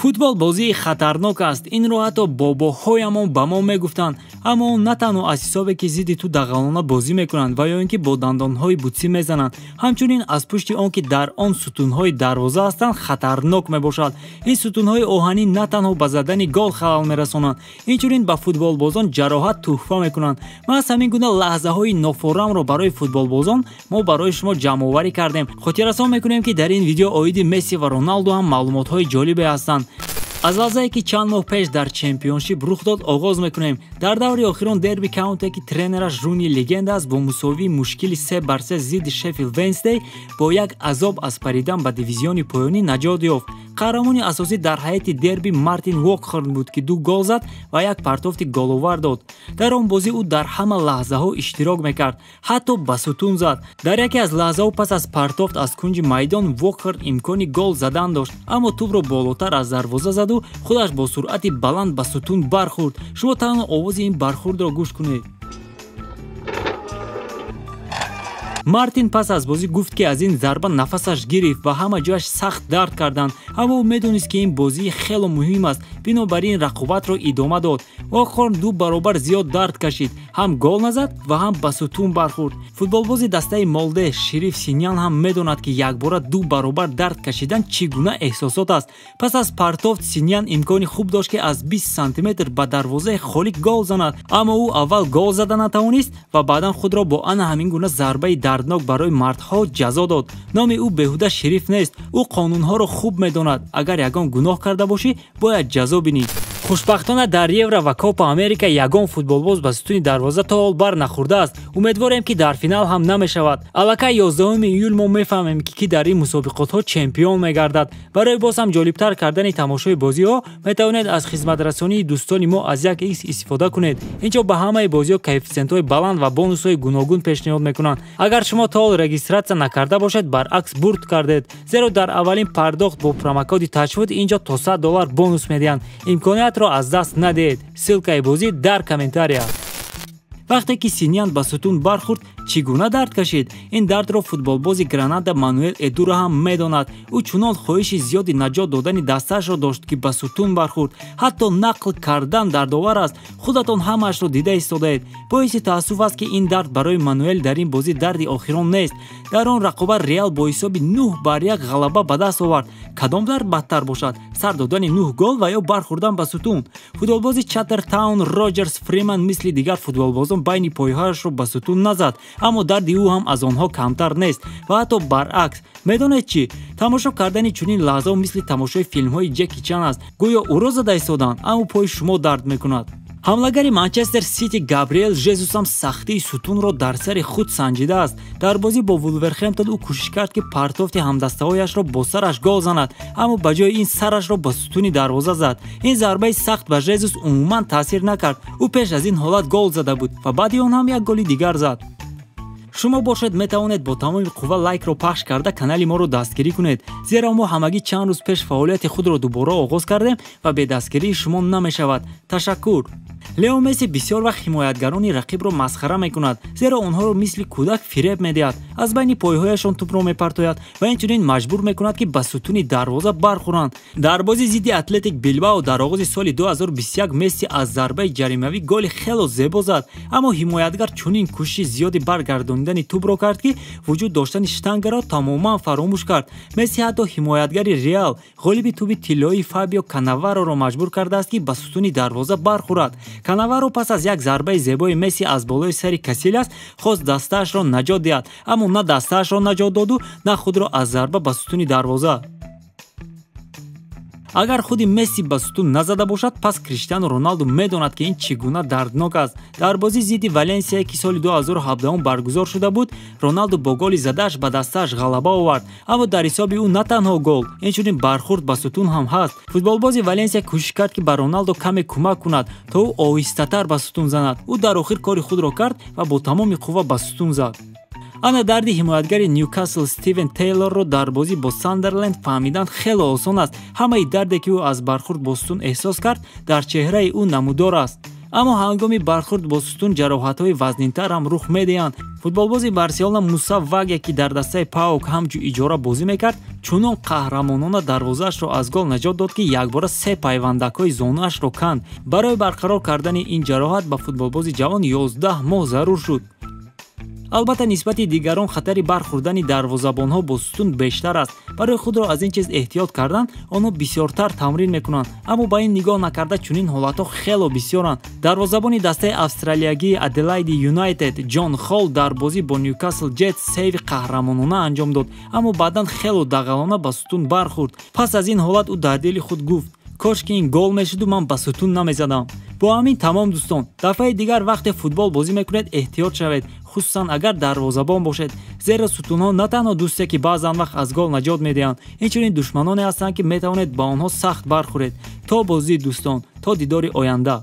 Футбол бозии хатарнок аст. Инро ҳатто бобоҳоямон ба мо мегуфтанд. Аммо он на танҳо аз ҳисобе, ки зидди ту дағалона бозӣ мекунанд ва ё ин ки бо дандонҳои бутсӣ мезананд, ҳамчунин аз пушти он ки дар он сутунҳои дарвоза ҳастанд, хатарнок мебошад. Ин сутунҳои оҳанӣ на танҳо ба задани гол халал мерасонанд, инчунин ба футболбозон ҷароҳат тӯҳфа мекунанд. Маҳз ҳамин гуна лаҳзаҳои нофорамро барои футболбозон мо барои шумо ҷамъоварӣ кардем. Хотиррасон мекунем, ки дар ин видео оиди Месси ва Роналду ҳам маълумотҳои ҷолибе ҳастанд. Аз лаҳзае, ки чанд моҳ пеш дар чемпионшип рух дод, оғоз мекунем. Дар даври охирон Дерби Каунте, ки тренераш Руни легенда аст, бо мусовии мушкили 3-3 зидди Шеффилд Венсдей бо як азоб аз паридан ба дивизиони поёнӣ наҷот ёфт. Қаҳрамони асосӣ дар ҳайати дерби Мартин Вокхорн буд, ки 2 гол зад ва як партофти головар дод. Дар он бозӣ ӯ дар ҳама лаҳзаҳо иштирок мекард, ҳатто ба сутун зад. Дар яке аз лаҳзаҳо пас аз партофт аз кунҷи майдон Вокхорн имкони гол задан дошт, аммо тӯбро болотар аз дарвоза заду худаш бо суръати баланд ба сутун бархӯрд. Шумо танҳо овози ин бархӯрдро гӯш кунед. Мартин пас аз бозӣ гуфт, ки аз ин зарба нафасаш гирифт ва ҳама ҷояш сахт дард карданд, аммо ӯ медонист, ки ин бозии хело муҳим аст, бинобар ин рақобатро идома дод. Вокхорн 2 баробар зиёд дард кашид, ҳам гол назад ва ҳам ба сутун бархӯрд. Футболбози дастаи Молде Шериф Синян ҳам медонад, ки якбора 2 баробар дард кашидан чӣ гуна эҳсосот аст. Пас аз партофт Синян имкони хуб дошт, ки аз 20 сантиметр ба дарвозаи холӣ гол занад, аммо ӯ аввал гол зада натавонист ва баъдан худро бо ана ҳамин гуна зарбаи дарднок барои мардҳо ҷазо дод. Номи ӯ беҳуда Шериф нест. Ӯ қонунҳоро хуб медонад. Агар ягон гуноҳ карда бошӣ, бояд ҷазо бинӣ. Хушбахтона дар Евро ва Копа Америка ягон футболбоз ба сутуни дарвоза то ҳол бар нахӯрдааст. Умедворем, ки дар финал ҳам намешавад. Аллакай 11 июл мо мефаҳмем, ки ки дар ин мусобиқотҳо чемпион мегардад. Барои боз ҳам ҷолибтар кардани тамошои бозиҳо метавонед аз хизматрасонии дӯстони мо аз 1x истифода кунед. Инҷо ба ҳамаи бозиҳо коэффисиентҳои баланд ва бонусҳои гуногун пешниҳод мекунанд. Агар шумо то ҳол регистратсия накарда бошед, баръакс бурд кардед, зеро дар аввалин пардохт бо промокоди TAJFOOT инҷо то $100 бонус медиҳанд. Имкониятро аз даст надиҳед. Ссилкаи бозӣ дар комментария. Вақте ки Синян ба сутун бархӯрд, чӣ гуна дард кашид? Ин дардро футболбози Гранада Мануэл Эдура ҳам медонад. Ӯ чунон хоҳиши зиёди наҷот додани дастаашро дошт, ки ба сутун бархӯрд. Ҳатто нақл кардан дардовар аст. Худатон ҳамаашро дида истодаед. Боиси таассуф аст, ки ин дард барои Мануэл дар ин бозӣ дарди охирон нест. Дар он рақобат Реал бо ҳисоби 9-1 ғалаба ба даст овард. Кадом дард бадтар бошад? Сар додани 9 гол ва ё бархӯрдан ба сутун? Футболбози Чаттертаун Роҷерс Фриман мисли дигар футболбозон байни пойҳояшро ба сутун назад, аммо дарди ӯ ҳам аз онҳо камтар нест ва ҳатто баръакс. Медонед чӣ? Тамошо кардани чунин лаҳзаҳо мисли тамошои филмҳои Ҷеки Чан аст. Гӯё ӯро зада истоданд, аммо пои шумо дард мекунад. Ҳамлагари Манчестер Сити Габриэл Жезус ҳам сахтии сутунро дар сари худ санҷидааст. Дар бозӣ бо Вулверхэмптон ӯ кӯшиш кард, ки партофти ҳамдастаҳояшро бо сараш гол занад, аммо ба ҷои ин сарашро ба сутуни дарвоза зад. Ин зарбаи сахт ба Жезус умуман таъсир накард. Ӯ пеш аз ин ҳолат гол зада буд ва баъди он ҳам як голи дигар зад. Шумо бошед метавонед бо тамоми қувва лайкро пахш карда канали моро дастгирӣ кунед, зеро мо ҳамагӣ чанд рӯз пеш фаъолияти худро дубора оғоз кардем ва бе дастгирии шумо намешавад. Ташаккур. Лео Месси бисёр вақт ҳимоятгарони рақибро масхара мекунад, зеро онҳоро мисли кӯдак фиреб медиҳад, аз байни пойҳояшон тӯбро мепартояд ва инчунин маҷбур мекунад, ки ба сутуни дарвоза бархӯранд. Дар бозӣ зидди Атлетик Билбао дар оғози соли 2021 Месси аз зарбаи ҷаримавӣ голи хело зебо зад, аммо ҳимоятгар чунин кӯшиши зиёди баргардонидани тӯбро кард, ки вуҷуд доштани штангаро тамоман фаромӯш кард. Месси ҳатто ҳимоятгари Реал, ғолиби тӯби тиллоии Фабио Канавароро маҷбур кардааст, ки ба сутуни дарвоза бархӯрад. Канаваро пас аз як зарбаи зебои Месси аз болои сари Касилас хост дастаашро наҷот диҳад, аммо на дастаашро наҷот доду, на худро аз зарба ба сутуни дарвоза. Агар худи Месси ба сутун назада бошад, пас Криштиану Роналду медонад, ки ин чӣ гуна дарднок аст. Дар бозӣ зидди Валенсия, ки соли 2017 баргузор шуда буд, Роналду бо голи задааш ба дастааш ғалаба овард, аммо дар ҳисоби ӯ на танҳо гол, инчунин бархӯрд ба сутун ҳам ҳаст. Футболбози Валенсия кӯшиш кард, ки ба Роналду каме кӯмак кунад, то ӯ оҳистатар ба сутун занад. Ӯ дар охир кори худро кард ва бо тамоми қувва ба сутун зад. Ана дарди ҳимоятгари Ньюкасл Стивен Тейлорро дар бозӣ бо Сандерленд фаҳмидан хело осон аст. Ҳамаи дарде, ки ӯ аз бархӯрд бо сутун эҳсос кард, дар чеҳраи ӯ намудор аст. Аммо ҳангоми бархӯрд бо сутун ҷароҳатҳои вазнинтар ҳам рух медиҳанд. Футболбози Барселона Муса Ваге, ки дар дастаи Паок ҳамчун иҷора бозӣ мекард, чунон қаҳрамонона дарвозаашро аз гол наҷот дод, ки якбора 3 пайвандакҳои зонуашро канд. Барои барқарор кардани ин ҷароҳат ба футболбози ҷавон 11 моҳ зарур шуд. Албатта, нисбати дигарон хатари бархӯрдани дарвозабонҳо бо сутун бештар аст. Барои худро аз ин чиз эҳтиёт кардан онҳо бисёртар тамрин мекунанд, аммо ба ин нигоҳ накарда чунин ҳолатҳо хело бисёранд. Дарвозабони дастаи австралиягии Аделайди Юнайтед Ҷон Холл дар бозӣ бо Ньюкасл Ҷетс сейви қаҳрамонона анҷом дод, аммо баъдан хело дағалона ба сутун бархӯрд. Пас аз ин ҳолат ӯ дар дили худ гуфт: кош ки ин гол мешуду ман ба сутун намезадам. Бо ҳамин тамом, дӯстон. Дафъаи дигар вақте футбол бозӣ мекунед, эҳтиёт шавед, хусусан агар дарвозабон бошед, зеро сутунҳо на танҳо дӯсте, ки баъзан вақт аз гол наҷот медиҳанд, инчунин душманоне ҳастанд, ки метавонед ба онҳо сахт бархӯред. То бозии дӯстон, то дидори оянда.